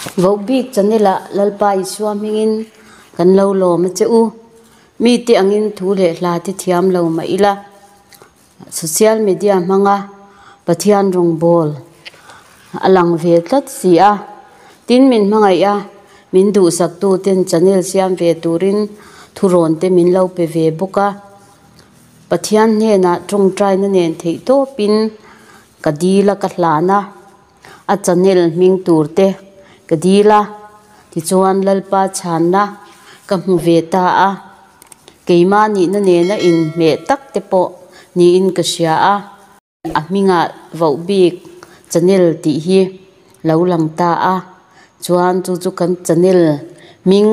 Vohbik channel ah Lalpa Isua hmingin kan lo lawm a che u. Mite angin thu leh hla te thiam lo mah ila social media hmanga Pathian rawngbâwl a lang ve tlat si a. Tin min hmangaih a, min duhsaktu ten channel siam ve turin thurawn te min lo pe ve bawk a. Pathian hnenah tawngtaina nen theih tawpin ka dil a ka hlan a, a channel hming tur te ka dil a, tichuan Lalpa chhanna ka hmu ve ta a, keimah nihna nena inhmeh tak te pawh niin ka hria a. A hmingah voh bik channel tih hi lo lang ta a, chuan chu chu kan channel hming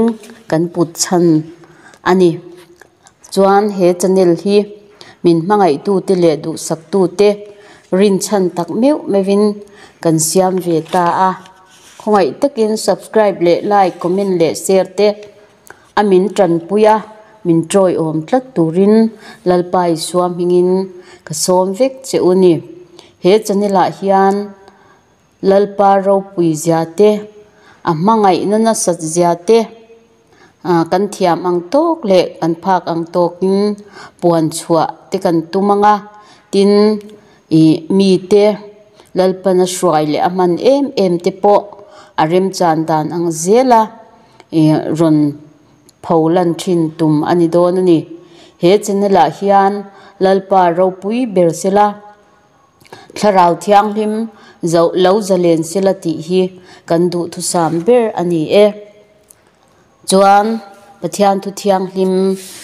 kan put chhan a ni. Chuan he channel hi min hmangaihtute leh duhsaktute rinchhan tak meuh meuhin kan siam ve ta a, khawngaih takin subscribe leh like comment leh share te A min tanpui a, min tawiawm tlat turin Lalpa Isua hmingin ka sawm vek che u ni. He channel ah hian Lalpa ropui zia te, a hmangaihna nasat zia te kan thiam ang tawk leh kan phak ang tawkin puan chhuah te kan tum ang a, tin ih mite Lalpana hruai leh a hman em em te pawh a remchan dan ang zel a. Ih rawn pho lan thin tum a ni dawn a ni. He channel ah hian Lalpa ropui ber sela, Thlarau Thianghlim zoh lo zalen sela tih hi kan duhthusam ber a ni e. Chuan Pathian thu thianghlim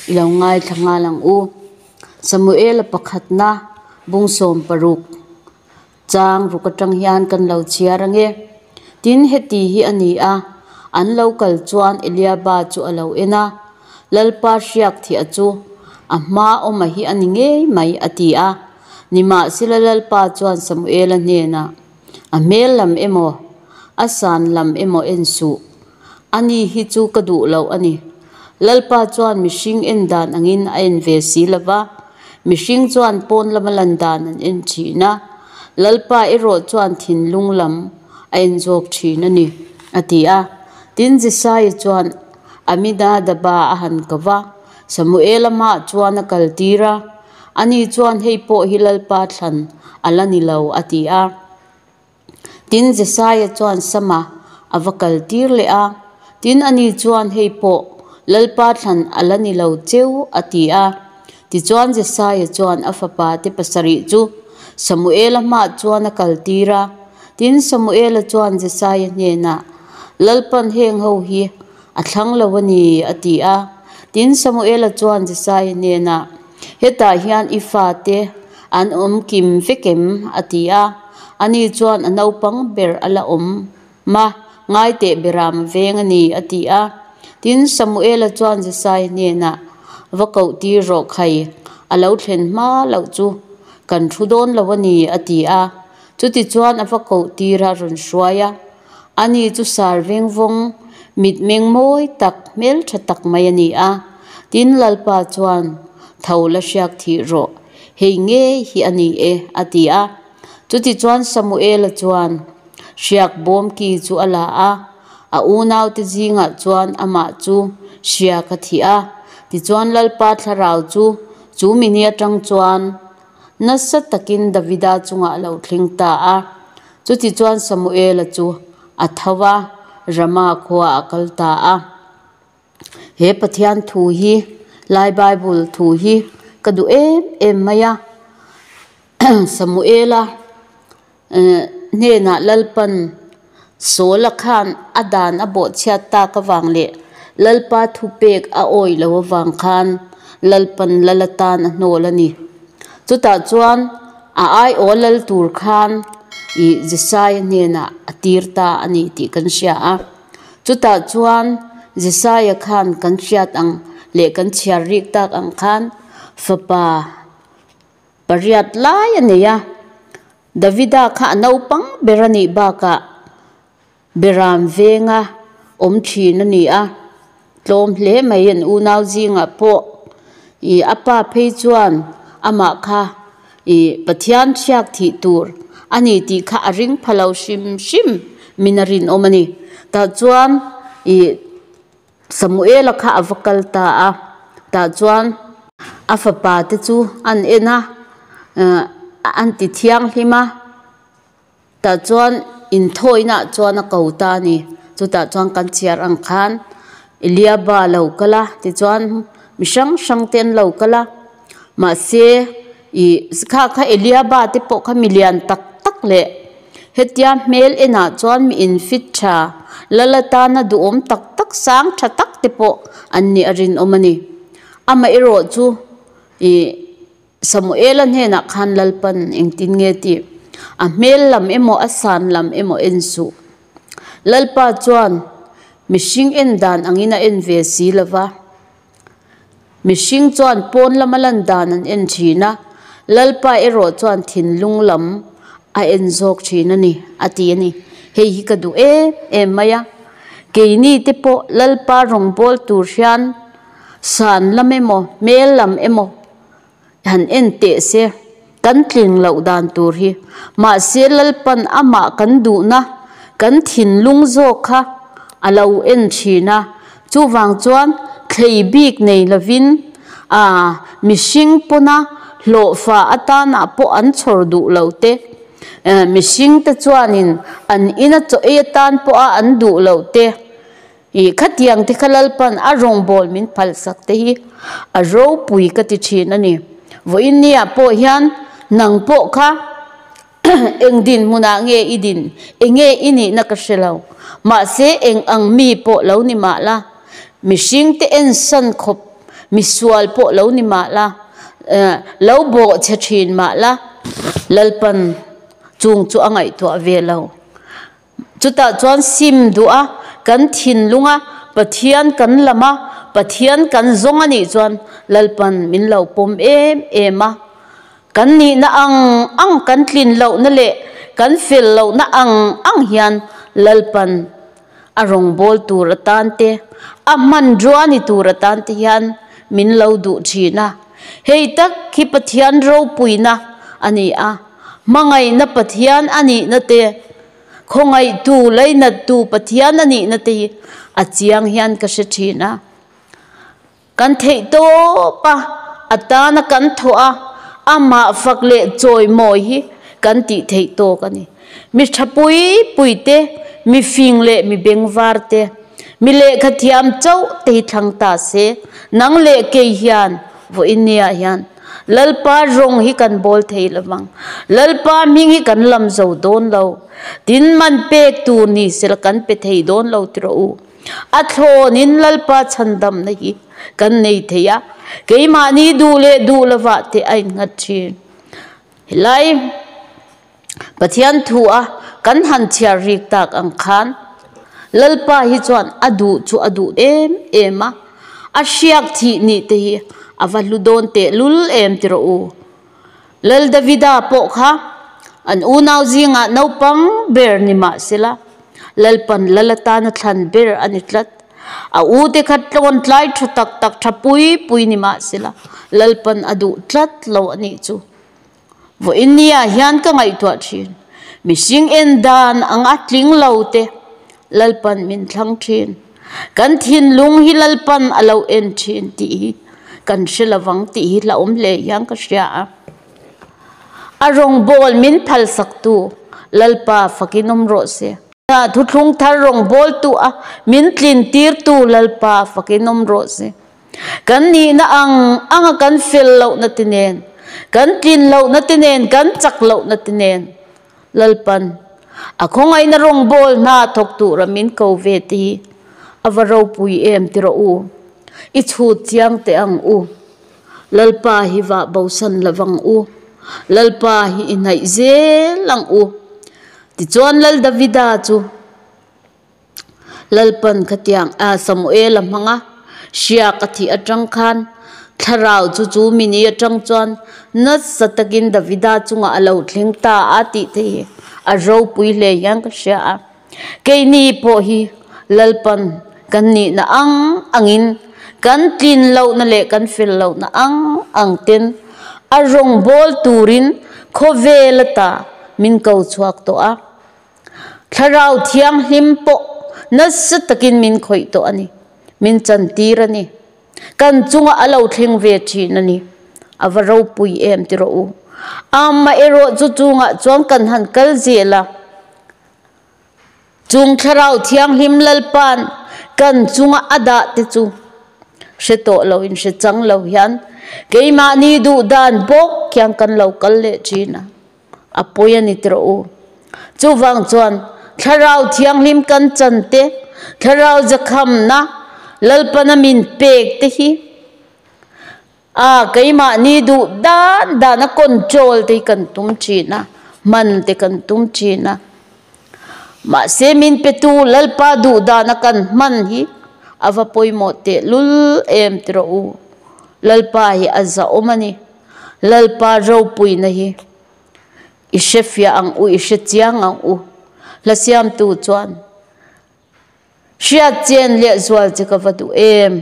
i lo ngaithla nghal ang u. Samuela pakhatna bungsawm paruk. Chang ruk atang hian kan lo chhiar ange. Tin, heti hi a ni a, an lo kal chuan Eliaba chu a lo en a, Lalpa hriak thiah chu a hma awma hi a ni ngei mai, a ti a. Nimahsela Lalpa chuan Samuela hnenah, A hmel lam emaw, a san lam emaw en suh. Ani hi chu ka duh loh a ni. Lalpa chuan mihring en dan angin a en ve si lo va, mihring chuan pawn lama lan dan an en thin a, Lalpa erawh chuan thinlung lam a en zawk thin a ni, a ti a. Tin, Jesaia chuan Aminadaba a han ko va, Samuela hmaah chuan a kaltir a, ani chuan hei pawh hi Lalpa thlan a la ni lo, a ti a. Tin, Jesaia chuan Sama a va kal tir leh a, tin ani chuan, Hei pawh Lalpa thlan a la ni lo cheu, a ti a. Tichuan Jesaia chuan a fapa te pasarih chu Samuela hmaah chuan a kal tir a. Tin, Samuela chuan Jesaia hnenah, Lalpan heng ho hi a thlang lo a ni, a ti a. Tin, Samuela chuan Jesaia hnenah, Hetah hian i fate an awm kim vek em? a ti a. Ani chuan a naupang ber a la awm ma, ngai teh beram veng a ni, a ti a. Tin, Samuela chuan Jesaia hnenah, Va koh tir rawh khai, a lo thlen hma loh chu kan thu dawn lo a ni, a ti a. Chutichuan a va koh tir a rawn hruai a. Ani chu sar veng vawng, mitmeng mawi tak, hmeltha tak mai a ni a. Tin, Lalpa chuan, Tho la hriak thih rawh, hei ngei hi a ni e, a ti a. Chutichuan Samuela chuan hriak bawm ki chu a la a, a unaute zingah chuan amah chu hriak a thih a. Tichuan Lalpa thlarau chu chu mini atang chuan nasa takin Davida chungah a lo thleng ta a. Chutichuan Samuela chu a tho va, Rama khua a kal ta a. He Pathian thu hi Lai Bible thu hi ka duh em em mai a. Samuela hnenah Lalpan Saula khan a dan a bawhchhiat tak avang leh Lalpa thupek a awih lo avang khan Lalpan lal atan a hnawl a ni. Chutah chuan a aiawh lal tur khan ih Jesaia hnenah a tir ta a ni tih kan hria a. Chutah chuan Jesaia khan kan hriat ang leh kan chhiar rik tak ang khan fapa pariat lai a nei a. Davida kha a naupang ber a nih bakah Beram venga awm thin a ni a, tlawm hle mai an unau zingah pawh ih a pa phei chuan amah kha ih Pathian hriak thih tur a ni tih kha a ring pha lo hrim hrim min a rinawm a ni. Tah chuan ih Samuela kha a va kal ta a, tah chuan a fapa te chu an en a, an ti thianghlim a, tah chuan inthawina chuan a ko ta a ni. Chutah chuan kan chhiar ang khan Eliaba a lo kal a, tichuan mi hrang hrang te an lo kal a, mahse ih kha kha Eliaba te pawh kha milian tak tak leh Hetia hmel enah chuan mi infit tha, lal atana duhawm tak tak sang tha tak te pawh an nih a rinawm a ni. Amaherawh chu ih Samuela hnenah khan Lalpan engtin nge tih a hmel lam emaw a san lam emaw en suh. Lalpa chuan mihring en dan angin a en ve si lova. Mihring chuan pawn lama lan dan an en thin a, Lalpa erawh chuan thinlung lam a en zawk thin a ni, a ti a ni. Hei hi ka duh em em mai a, keini te pawh Lalpa rawngbâwl tur hian san lam emaw, hmel lam emaw han en teh se, kan tling loh dan tur hi. Mahse Lalpan amah kan duhna, kan thinlung zawk kha a lo en thin a, chuvang chuan thlei bik nei lovin a mihring pawna hlawhfa atana pawh an chhawr duh lo te, mihring te chuanin an ina chaw ei atan pawha an duh loh te, Ih, khatiang te kha Lalpan a rawngbâwl min phalsak te hi a ropui ka ti ṭhin a ni. Vawiin niah pawh hian nang pawh kha eng dinhmunah nge i din, enge i nihna ka hre lo. Mahse, eng ang mi pawh lo ni mah la, mihring te ensan khawp misual pawh lo ni mah la, lo bawh chhe ṭhin mah la, Lalpan chung chu a ngaihtuah ve lo. Chutah chuan sim duh a, kan thinlung a, Pathian kan lam a, Pathian kan zawng a nih chuan Lalpan min lo pawm em em a. Kan nihna ang ang, kan tlin lohna leh kan fel lohna ang ang hian Lalpan a rawngbâwl tur atan te, a hmanrua ni tur atan te hian min lo duh thin a. Hei tak hi Pathian ropuina a ni a. Hmangaihna Pathian a nihna te, khawngaihtu, leinattu Pathian a nihna te hi a chiang hian ka hre thin a. Kan theih tawp a, a tana kan thawh a, amah fak leh chawimawi hi kan tih theih tawk a ni. Mi tha pui pui te, mi fing leh mi bengvar te, mi lehkha thiam chauh te hi thlang ta se, nang leh kei hian vawiin niah hian Lalpa rawng hi kan bawl thei lo vang. Lalpa hming hi kan lam zo dawn lo. Tin man pek tur ni sela kan pe thei dawn lo ti rawh u. A thlawnin Lalpa chhandamna hi kan nei thei a, keimahni duh leh duh lovah te a innghat thin. Helai Pathian thu a kan han chhiar rik tak ang khan Lalpa hi chuan a duh chu a duh em em a, a hriak thih nih te hi a va hlu dawn teh lul em ti rawh u. Lal Davida pawh kha an unau zingah naupang ber ni mah sela Lalpan lal atana thlan ber a ni tlat. A ute kha tlawn tlai tha tak tak tha pui pui ni mah sela Lalpan a duh tlat lo a nih chu. Vawiin nia hian ka ngaihtuah thin. Mihring en dan ang a tling lo te Lalpan min thlang thin. Kan thinlung hi Lalpan a lo en thin tih hi kan hre lovang tih hi hlauhawm hle hian ka hria a. A rawngbâwl min phalsaktu Lalpa fakin awm rawh se. Thuthlung thar rawngbâwltu a min tlintirtu Lalpa fakin awm rawh se. Kan nihna ang anga kan fel lohna te nen, kan tlin lohna te nen, kan chak lohna te nen Lalpan a khawngaihna rawngbâwl hna thawk tura min ko ve te hi a va ropui em ti rawh u. I chhut chiang teh ang u. Lalpa hi vah bosan lovang u. Lalpa hi i hnaih zel ang u. Tichuan Lal Davida chu. Lalpan khatiang a Samuel a hmang a, hriak a thih atang khan thlarau chu chu mini atang chuan nasa takin Davida chungah a lo thleng ta a tih te hi a ropui hle hian ka hria a. Keini pawh hi Lalpan kan nihna ang angin kan tlin lohna leh kan fel lohna ang ang ten a rawngbâwl turin khawvel ata min ko chhuak tawh a. Thlarau Thianghlim pawh nasa takin min khawih tawh a ni, min chantir a ni. Kan chunga a lo thleng ve thin a ni. A va ropui em ti rawh u. Amaherawh chu chungah chuan kan han kal zel a. Chung Thlarau Thianghlim Lalpa'n kan chunga a dah te chu hre tawh lo in hre chang lo hian keimahni duh dan bawk hian kan lo kal leh thin a, a pawi a ni ti rawh u. Chuvang chuan Thlarau Thianghlim kan chan te, Thlarau zakhamna Lalpana min pek te hi A, keimahni duh dan dan a control te hi kan tum thin a, hman te kan tum thin a. Mahse min petu Lalpa duh dana kan hman hi a va pawimawh tehlul em ti rawh u. Lalpa hi a zahawm a ni. Lalpa ropuina hi i hrefiah ang u, i hrechiang ang u. Hla siamtu chuan. Hriat chen leh zual che ka va duh em?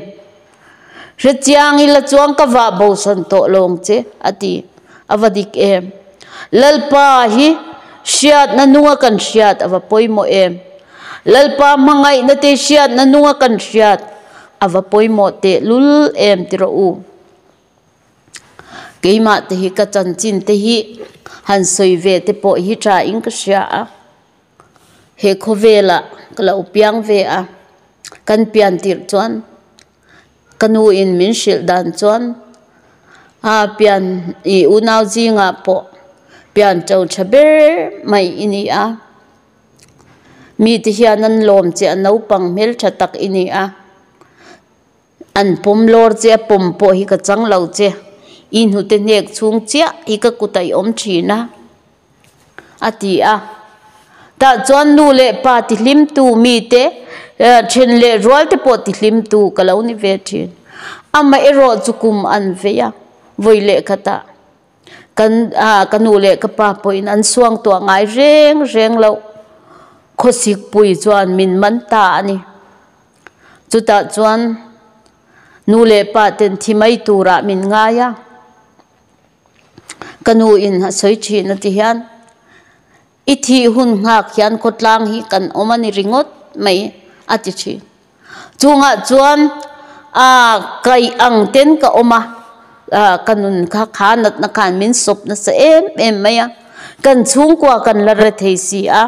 Hrechiang ila chuan ka vah bosan tawh lawng che, a ti. A va dik em? Lalpa hi hriatna nunga kan hriat a va pawimawh em? Lalpa hmangaihna te hriatna nunga kan hriat a va pawimawh tehlul em ti rawh u. Keimah te hi ka chanchin te hi han sawi ve te pawh hi tha in ka hria a. He khawvelah ka lo piang ve a, kan pian tirh chuan ka nu in min hrilh dan chuan a pian ih unau zingah pawh pian to tha ber mai i ni a, mite hian an lawm che a naupang hmeltha tak i ni a. An pawm lawr che a pawm pawh hi ka chang lo che, i hnute hnek chhung chiah hi ka kut a i awm thin a, a ti a. Tah chuan nu leh pa tihlimtu mite then leh rual te pawh tihlimtu ka lo ni ve thin. Amaherawh chu kum an vei a, vawi leh khatah kan ka nu leh ka pa pawhin an suang tuah ngai reng reng loh. Khawsikpui chuan min man ta a ni. Chutah chuan nu leh pa ten thi mai turah min ngai a, ka nu in a sawi thin a ti hian i thih hun nghak hian khawtlang hi kan awm a ni ringawt mai a ti thin. Chungah chuan a kaih ang ten ka awm a, ka nun kha kha natna khan min sawp nasa em em mai a, kan chhungkua kan la re thei si a,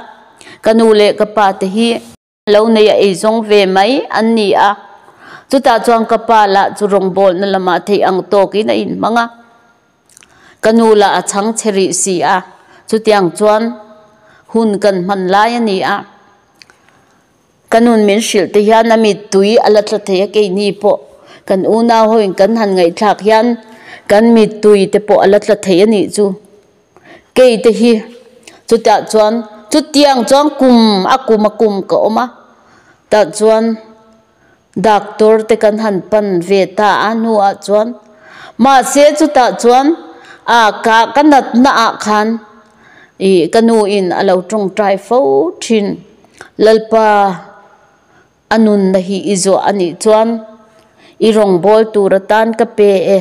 ka nu leh ka pa te hi. Lo nei a eizawng ve mai an ni a, chutah chuan ka pa lah chu rawngbawlna lamah theih ang tawkin a inhmang a, ka nu lah a chhang chhe rih si a, chutiang chuan hun kan hman lai a ni a. Ka nun min hrilh te hian a mittui a la tla thei a, keini pawh kan unau hoin kan han ngaihthlak hian kan mittui te pawh a la tla thei a nih chu. Kei te hi chutah chuan chutiang chuan kum a kum a kum ka awm a, tah chuan doctor te kan han pan ve ta a hnuah chuan mahse chutah chuan a ka ka natna ah khan ih ka nu in a lo tawngtai fo thin Lalpa a nunna hi i zuah a nih chuan i rawngbâwl tur atan ka pe e.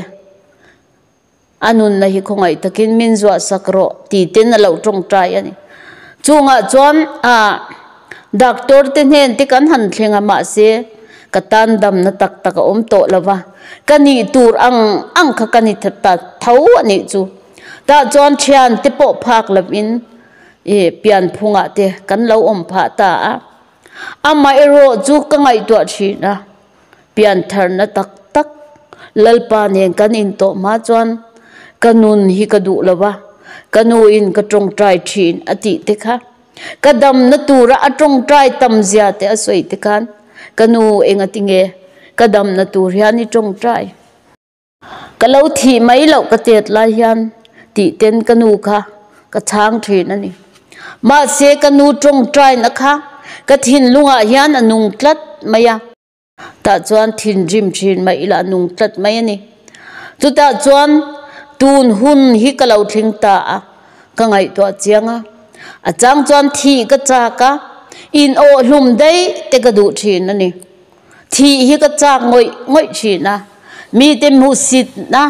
A nunna hi khawngaih takin min zuah sak rawh ti ten a lo tawngtai a ni. Chungah chuan a doctor te hnen te kan han thleng a mahse ka tan damna tak tak a awm tawh lo va, ka nih tur ang ang kha ka ni ta tho a nih chu. Tah chuan thian te pawh phak lovin ih pianphungah te kan lo awm phah ta a. Amaherawh chu ka ngaihtuah thin a. Piantharna tak tak Lalpa nen kan intawh hma chuan ka nun hi ka duh lo va, ka nuin ka tawngtai thin a tih te kha, ka damna tura a tawngtai tam zia te a sawi te khan ka nu engati nge ka damna tur hian i tawngtai? Ka lo thih mai loh ka tet lai hian tih ten ka nu kha ka chhang thin a ni. Mahse ka nu tawngtaina kha ka thinlungah hian a nung tlat mai a. Tah chuan thinrim thin mai ila a nung tlat mai a ni. Chutah chuan tun hun hi ka lo thleng ta a, ka ngaihtuah chiang a. A chang chuan thih ka chak a, in awh hlum daih te ka duh thin a ni. Thih hi ka chak ngawih ngawih thin a, mite hmuhsitna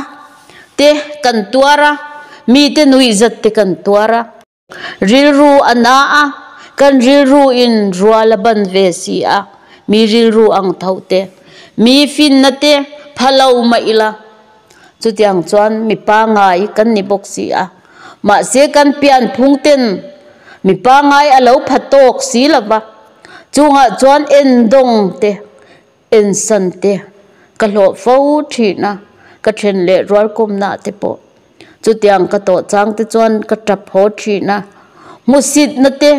te kan tuar a, mite nuihzat te kan tuar a. Rilru a na a, Kan rilru in rual a ban ve si a, mi rilru ang tho te, mi finna te pha lo mah ila. Chutiang chuan mi pangai kan ni bawk si a, mahse kan pianphung ten mi pangai a lo pha tawk si lo va, chungah chuan endawng te, ensan te ka hlawh fo thin a, ka then leh rualkawmna te pawh chutiang ka tawh chang te chuan ka tap haw thin a, hmusitna te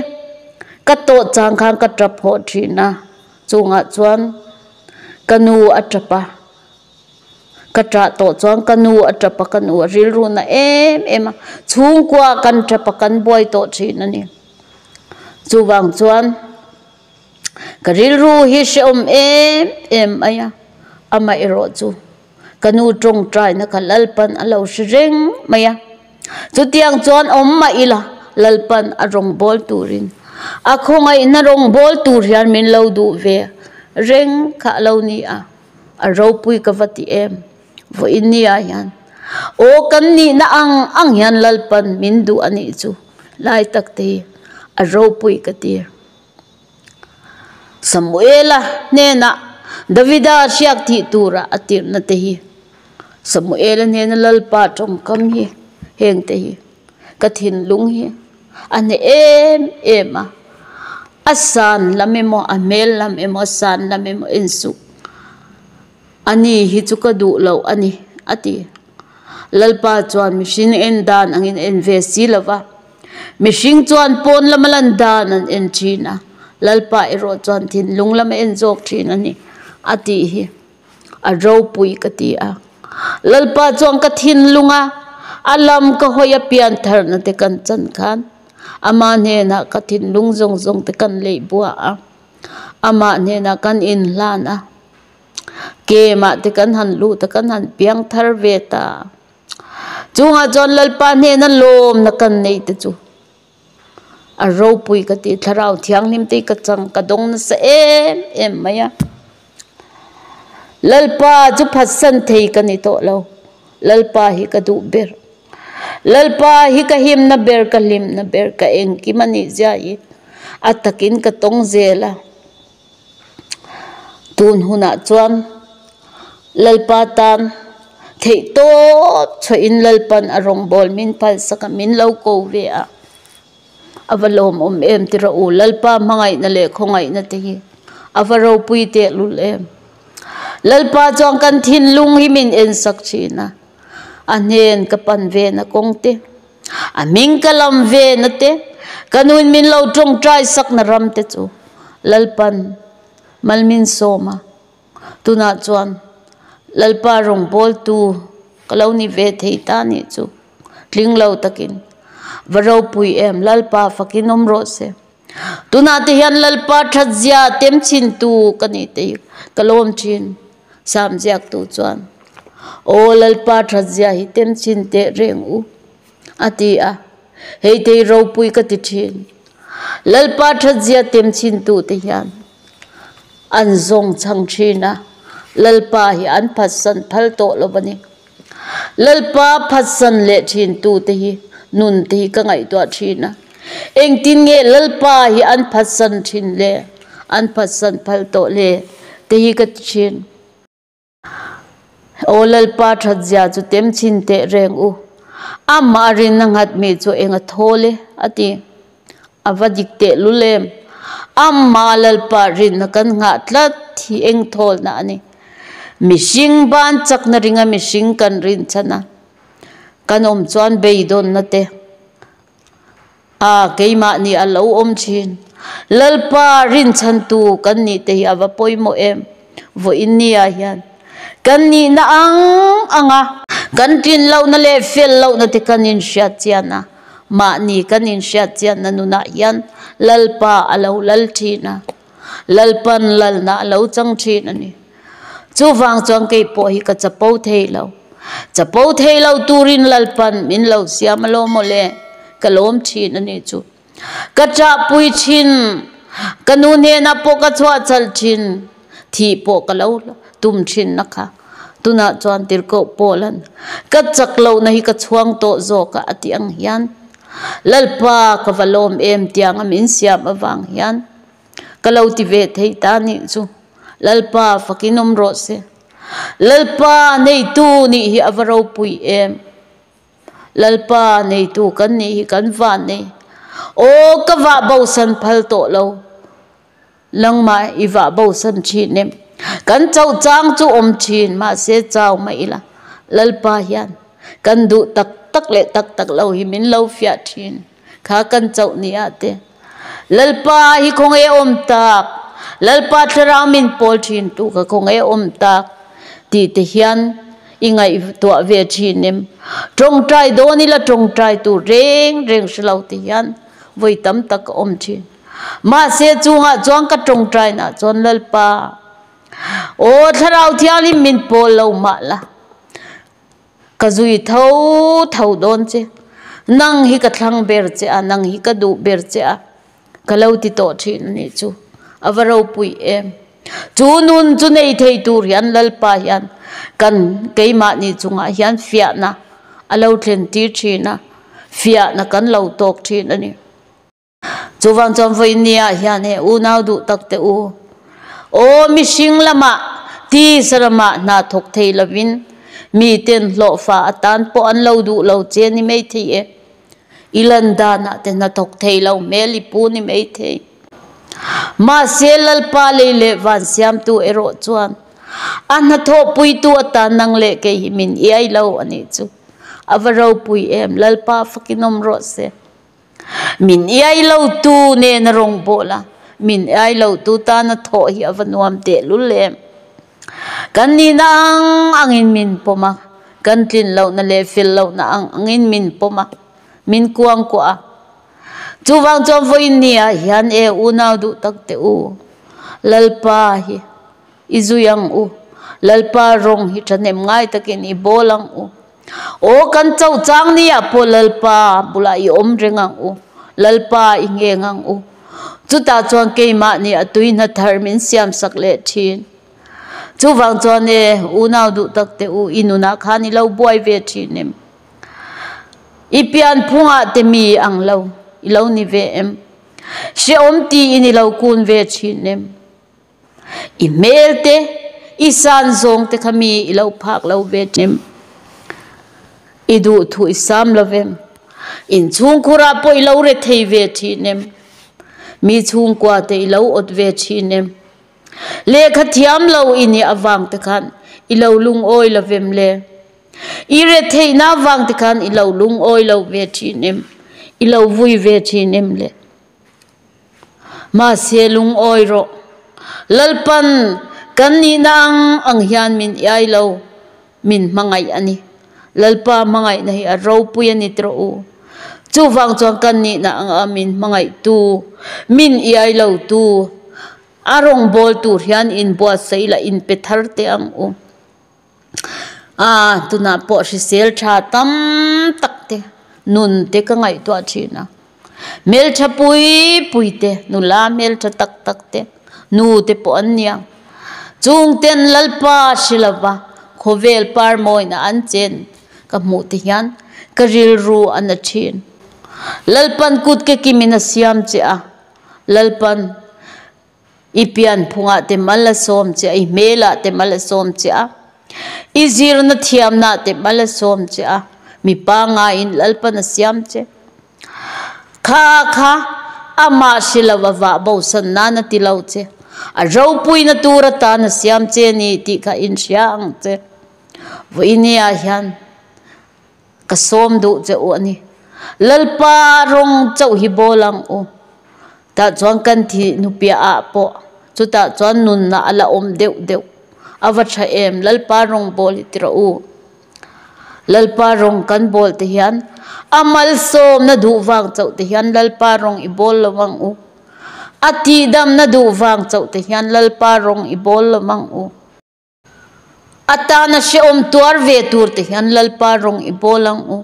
ka tawh chang khan ka tap haw thin a, chungah chuan ka nu a tap a. Ka ṭah tawh chuan ka nu a ṭap a, ka nu a rilru na em em a, chhungkua kan ṭap a, kan buai tawh ṭhin a ni. Chuvang chuan ka rilru hi hrehawm em em mai a, amaherawh chu ka nu tawngtaina kha Lalpan a lo hre reng mai a. Chutiang chuan awm mah ila Lalpan a rawngbâwl turin a khawngaihna rawngbâwl tur hian min lo duh ve reng kha a lo ni a. A ropui ka va ti em? Vawiin ni ah hian aw kan nihna ang ang hian Lalpan min duh a nih chu lai tak te hi a ropui ka ti. Samuela hnenah Davida hriak thih tura a tirhna te hi Samuela hnena Lalpa tawngkam hi heng te hi ka thinlung hi a hne em em a, a san lam emaw a hmel lam emaw a san lam emaw en suh a ni hi chu ka duh loh a ni a ti. Lalpa chuan mihring en dan angin en ve si lo va, mihring chuan pawn lama lan dan an en thin a, Lalpa erawh chuan thinlung lama en zawk thin a ni a tih hi. A ropui ka ti a. Lalpa chuan ka thinlung a, a lam ka hawi a pian tharna te kan chan khan ama hnenah ka thinlung zawng zawng te kan leih bua a, amah hnenah kan inhlan a, kemah te kan han lut a, kan han piang thar ve ta. Chungah chuan Lalpa hnena lawmna kan neih te chu A ropui ka ti, thlarau thianghlim te hi ka chang ka dawng nasa em em mai a. Lalpa chu phatsan thei ka ni tawh lo, Lalpa hi ka duh ber. Lalpa hi ka himna ber, ka hlimna ber, ka engkim a nih zia hi a takin ka tawng zel a. Tun hunah chuan Lalpa tan theih tawp chhuahin Lalpan a rawngbâwl min phalsak a, min lo ko ve a, a va lawmawm em ti rawh u. Lalpa hmangaihna leh khawngaihna te hi a va ropui tehlul em. Lalpa chuan kan thinlung hi min ensak thin a, a hnen ka pan vena kawng te, A hming ka lam ve na te, ka nuin min lo tawngtai sakna ram te chu Lalpan mal min sawm a, tunah chuan Lalpa rawngbawltu ka lo ni ve thei ta nih chu tling lo takin va ropui em Lalpa fakin awm rawh se. Tunah te hian Lalpa thatzia temchintu ka nih te hi ka lawm thin. Sam ziaktu chuan, Aw Lalpa thatzia hi temchin teh reng u, a ti a. Hei te hi ropui ka ti thin. Lalpa thatzia temchintute hian an zawng chhang thin a, Lalpa hi an phatsan phal tawh lo a ni. Lalpa phatsan leh thintute hi nun te hi ka ngaihtuah thin a. Engtin nge Lalpa hi an phatsan thin le, an phatsan phal tawh le te hi ka ti thin. Aw Lalpa thatzia chu tem chhin teh reng u, amah rin a nghat mi chu eng a thawl e, a ti. A va dik teh lul em? Amah Lalpa rinna kan nghah tlat hi eng thawlna a ni. Mihring ban chakna ringa mihring kan rin chhan a, kan awm chuan beidawnna te a keimahni a lo awm thin. Lalpa rinchhantu kan nih te hi a va pawimawh em? Vawiin ni ah hian kan nihna ang ang a, kan tlin lohna leh fel lohna te kan inhriat chian a, Mahni kan inhriat chianna nunah hian Lalpa a lo lal thin a, Lalpan lalna a lo chang thin a ni. Chuvang chuan kei pawh hi ka chapo thei lo. Chapo thei lo turin Lalpan min lo siam alawm maw le, ka lawm thin a ni chu. Ka chahpui thin, ka nu hnenah pawh ka chhuahchhalh thin, thih pawh ka lo tum thin na kha. Tunah chuan tirhkoh Paula'n, Ka chak lohna hi ka chhuang tawh zawk a, a tih ang hian Lalpa ka va lawm em tianga min siam avang hian ka lo ti ve thei ta nih chu. Lalpa fakin awm rawh se. Lalpa neitu nih hi a va ropui em. Lalpa neitu kan nih hi kan van nei. Aw ka vah bosan phal tawh lo. Nangmah i vah bosan thin em? Kan chauh chang chu awm thin, mahse chau mai ila. Lalpa hian kan duh tak tak leh tak tak lo hi min lo fiah thin. Kha kan chauh ni ah te. Lalpa hi khawnge awm tak? Lalpa thlarau min pawl thin tu kha khawnge awm tak? Tih te hian i ngaihtuah ve thin em? Tawngtai dawn ila tawngtai tur reng reng hre lo te hian vawi tam tak a awm thin. Mahse chungah chuan ka tawngtainah chuan Lalpa, aw Thlarau Thianghlim min pawl lo mah la, ka zui tho tho dawn che. Nang hi ka thlang ber che a, nang hi ka duh ber che a, ka lo ti tawh thin a nih chu. A va ropui em. Chu nun chu nei thei tur hian Lalpa hian kan keimahni chungah hian fiahna a lo thlen tir thin a, fiahna kan lo tawk thin a ni. Chuvang chuan vawinia hian he unau duh tak te u, aw mihring lamah tisa ramah hna thawk thei lovin miten hlawhfa atan pawh an lo duh lo che ni mai thei e. I lan danah te hna thawk thei lo hmel i pu ni mai thei. Mahse Lalpa lei leh van siamtu erawh chuan a hnathawhpuitu atan nang leh kei hi min iai lo a nih chu. A va ropui em, Lalpa fakin awm rawh se. Min iai lo tu nen a rawng bawl a, min iai lo tu tana thawh hi a va nuam tehlul em. Kan nihna ang angin min pawm a, kan tlin lohna leh fel lohna ang angin min pawm a, min kuangkuah a. Chuvang chuan vawiin ni ah hian e unau duh tak teh u, Lalpa hi i zui ang u, Lalpa rawng hi thahnem ngai takin i bawl ang u. Aw kan cho chang ni ah pawh Lalpa bulah i awm reng ang u, Lalpa i ngheng ang u. Chutah chuan keimah nih a tui hna thar min siam sak leh thin. Chuvang chuan e, unau duh tak teh u, i nunah khan i lo buai ve thin em? I pianphung ah te mi ang lo, i lo ni ve em? Hrehawm tiin i lo kun ve thin em? I hmel te, i san zawng te kha mi i lo phak lo ve ṭhem. I duh thu i sam lo vem. Inchhungkhur ah pawh i lo re thei ve ṭhin em? Mi chhungkua te i lo awt ve ṭhin em? Lehkha thiam lo i nih avang te khan i lo lungawi lo vem le? I re theihna avang te khan i lo lungawi lo ve ṭhin em? I lo vui ve ṭhin em le? Mahse lungawi rawh. Lalpan kan nihna ang ang hian min iai lo, min hmangaih a ni. Lalpa hmangaihna hi a ropui a ni tawh u. Chuvang chuan kan nihna anga min hmangaihtu, min iai lotu, a rawngbâwl tur hian inbuatsaih la inpe thar teh ang u. A, tunah pawh hrisel tha tam tak te, nun te ka ngaihtuah thin a. Hmeltha pui pui te, nula hmeltha tak tak te, nu te pawh an nia. Chung ten Lalpa hre lova khawvel par mawina an chen ka hmuh te hian ka rilru a na thin. Lalpan kut ke kimin a siam che a, Lalpan I pianphungah te mal a sawm che a, i hmelah te mal a sawm che a, i zirna thiamnah te mal a sawm che a, mi pangaiin Lalpan a siam che. Kha kha amah hre lo a vah bosan nan a ti lo che, a ropuina tur atan a siam che ni tih kha inhria ang che. Vawinia hian Ka sawm duh che u a ni. Lalpa rawng chauh hi bawl ang u. Tah chuan kan thih nupiah ah pawh chutah chuan nunna a la awm deuh deuh. A va tha em, Lalpa rawng bawl hi ti rawh u. Lalpa rawng kan bawl te hian a malsawmna duh vang chauh te hian Lalpa rawng i bawl lo ang u. A tihdamna duh vang chauh te hian Lalpa rawng i bawl lo ang u. A tana hrehawm tuar ve tur te hian Lalpa rawng i bawl ang u.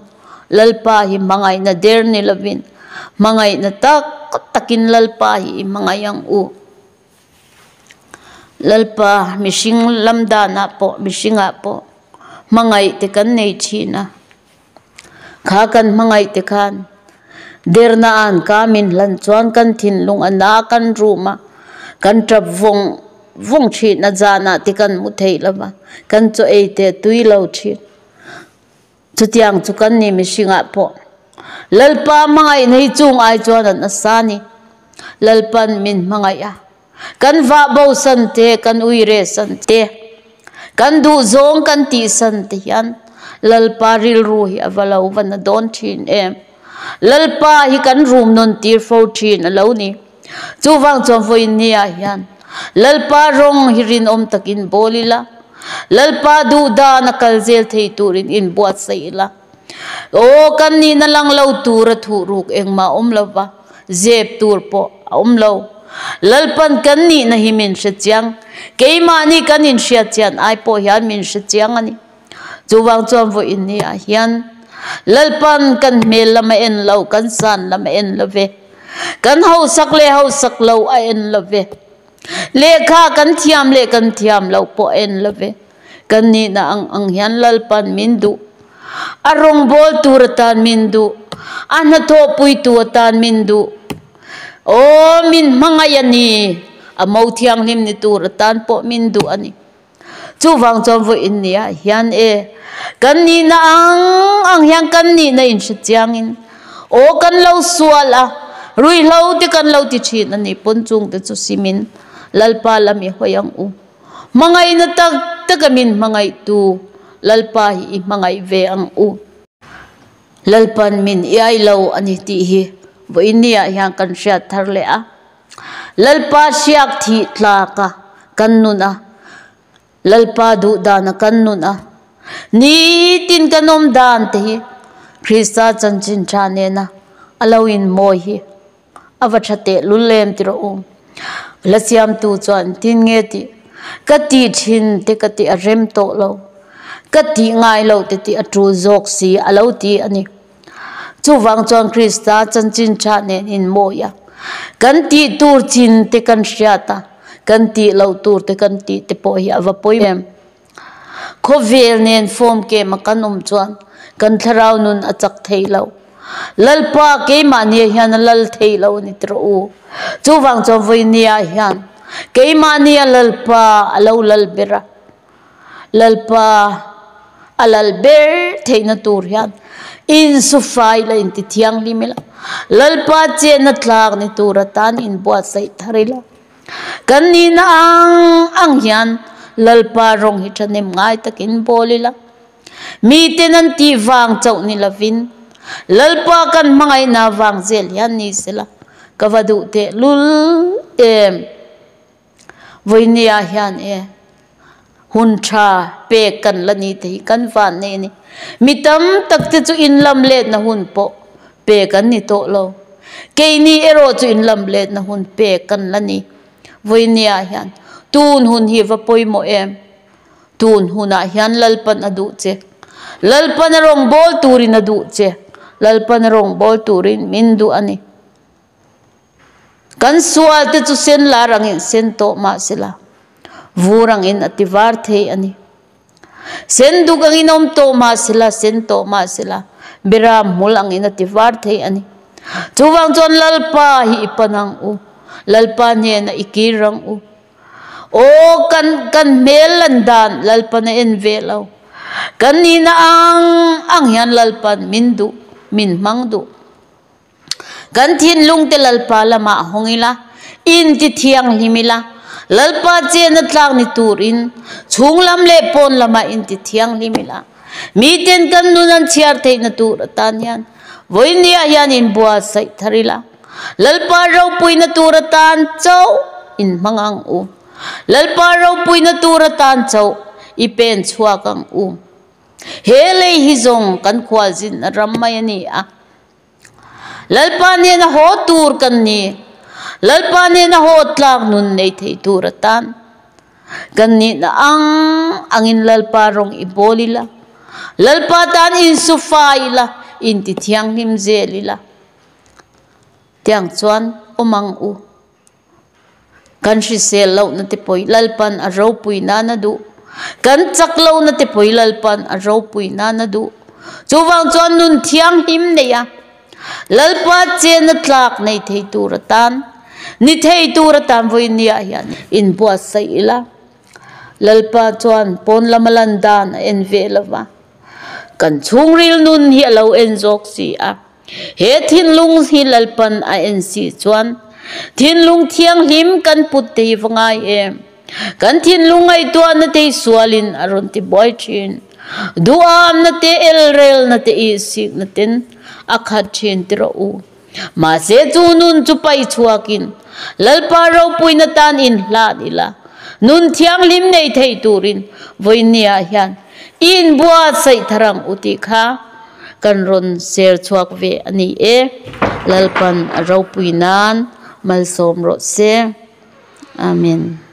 Lalpa hi hmangaihna der ni lovin hmangaihna tak takin Lalpa hi i hmangaih ang u. Lalpa mihring lam danah pawh mihringah pawh hmangaih te kan nei thin a. Kha kan hmangaih te khan. Derna an ka min hlan chuan kan thinlung a na kan rum a, kan tap vawng vawng thin a, zanah te kan mu thei lo va, kan chaw ei te a tui lo thin. Chutiang chu kan ni mihringah pawh Lalpa hmangaihna hi chung ai chuan an asa ni. Lalpan min hmangaih a, kan vah bo san te, kan ui reh san te, kan duh zawng kan tih san te hian Lalpa rilru hi a va lo va na dawn thin em. Lalpa hi kan rum nawn tir fo thin a lo ni. Chuvang chuan vawiin nia hian Lalpa rawng hi rinawm takin bawl ila, Lalpa duh dan a kal zel thei turin inbuatsaih ila. Aw, kan nihna lang lo tura thuh ruk engmah a awm lo va, zep tur pawh a awm lo. Lalpan kan nihna hi min hre chiang, keimahni kan inhriat chian ai pawh hian min hre chiang a ni. Chuvang chuan vawiin nia hian Lalpan kan hmel lam a en lo, kan san lam a en lo ve, kan hausak leh hausak lo a en lo ve, lehkha kan thiam leh kan thiam lo pawh a en lo ve. Kan nihna ang ang hian Lalpan min duh, a rawngbawltu atan min duh, a hnathawhpuitu atan min duh. Aw, min hmangaih a ni, a mo thianghlim ni tur atan pawh min duh a ni. Chuvang chuan vawiin nia hian e, kan nihna ang ang hian kan nihna inhre chiangin aw kan lo sual a, ruihhlo te kan lo ti thin a ni pawn chungte chu simin Lalpa lam i hawi ang u. Hmangaihna tak taka min hmangaihtu Lalpa hi i hmangaih ve ang u. Lalpan min iai lo a ni tih hi vawiin nia hian kan hriat thar leh a. Lalpa hriak thih tlak a kan nun a, Lalpa duh dan a kan nun a, nitin kan awm dan te hi Krista chanchin tha nena a lo inmawi hi a va tha teh lul em ti rawh u. La siamtu chuan tin nge tih ka tih thin te ka tih a rem tawh lo, ka tih ngai lo te tih a tul zawk si a lo ti a ni. Chuvang chuan Krista chanchin tha nen inmawi a, kan tih tur chin te kan hriat a, kan tih loh tur te kan tih te pawh hi a va pawi em. Khawvel nen form kem a kan awm chuan kan thlarau nun a chak thei lo. Lalpa keimahni hian a lal thei lo a ni tawh u. Chuvang chuan vawinia hian keimahni a Lalpa a lo lal ber a. Lalpa a lal ber theihna tur hian insufai la inti thianghlim ila, Lalpa chenna tlak ni tur atan inbuatsaih thar ila, kan nihna ang ang hian Lalpa rawng hi thahnem ngai takin bawl ila, miten an tih vang chauh ni lovin Lalpa kan hmangaihna vang zel hian ni sela ka va duh tehlul em. Vawinia hian e hun tha pek kan la ni te hi kan van nei a ni. Mi tam tak te chu inlam letna hun pawh pek an ni tawh lo. Keini erawh chu inlam letna hun pek kan la ni. Vawinia hian tun hun hi va pawimawh em? Tun hunah hian Lalpan a duh che. Lalpan a rawngbâwl turin a duh che. Lalpan a rawngbâwl turin min duh a ni. Kan sual te chu sen lar angin sen tawh mah sela, vur angin a ti var thei a ni. Sen duk angin awm tawh mah sela, sen tawh mah sela, beram hmul angin a ti var thei a ni. Chuvang chuan Lalpa hi i pan ang u, Lalpa hnenah i kir ang u. Aw, kan kan hmel lan dan Lalpan a en ve lo. Kan nihna ang ang hian Lalpan min duh, min hmang duh. Kan thinlung te Lalpa lamah hawng ila, in ti thianghlim ila, Lalpa chena tlak ni turin chhung lam leh pawn lamah in ti thianghlim ila, miten kan nun an chhiar theihna tur atan hian vawinia hian in buatsaih thar ila, Lalpa ropuina tur atan chauh in hmang ang u. Lalpa ropuina tur atan chauh i pen chhuak ang u. He lei hi zawng kan khualzinna ram mai a ni a. Lalpa nena haw tur kan ni. Lalpa nena haw tlak nun nei thei tur atan kan nihna ang angin Lalpa rawng i bawl ila, Lalpa tan insu fai ila, inti thianghlim zel ila. Tiang chuan awm ang u. Kan hrisel lohna te pawh Lalpan a ropui nan a duh. Kan chak lohna te pawh Lalpan a ropui nan a duh. Chuvang chuan nun thianghlim nei a, Lalpa chenna tlak nei thei tur atan, ni thei tur atan vawinia hian inbuatsaih ila. Lalpa chuan pawn lama lan dan a en ve lo va, kan chhungril nun hi a lo en zawk si a. He thinlung hi Lalpan a en si chuan thinlung thianghlim kan put te hi va ngai em? Kan thinlung ngaihtuahna te hi sualin a rawn ti buai thin. Duhamna te, elrelna te, ihsikna ten a khat thin ti rawh u. Mahse chu nun chu pai chhuakin Lalpa ropuina tan inhlan ila, nun thianghlim nei thei turin vawinia hian i inbuatsaih thar ang u tih kha kan rawn ser chhuak ve a ni e. Lalpan a ropui nan malsawm rawh se. Amen.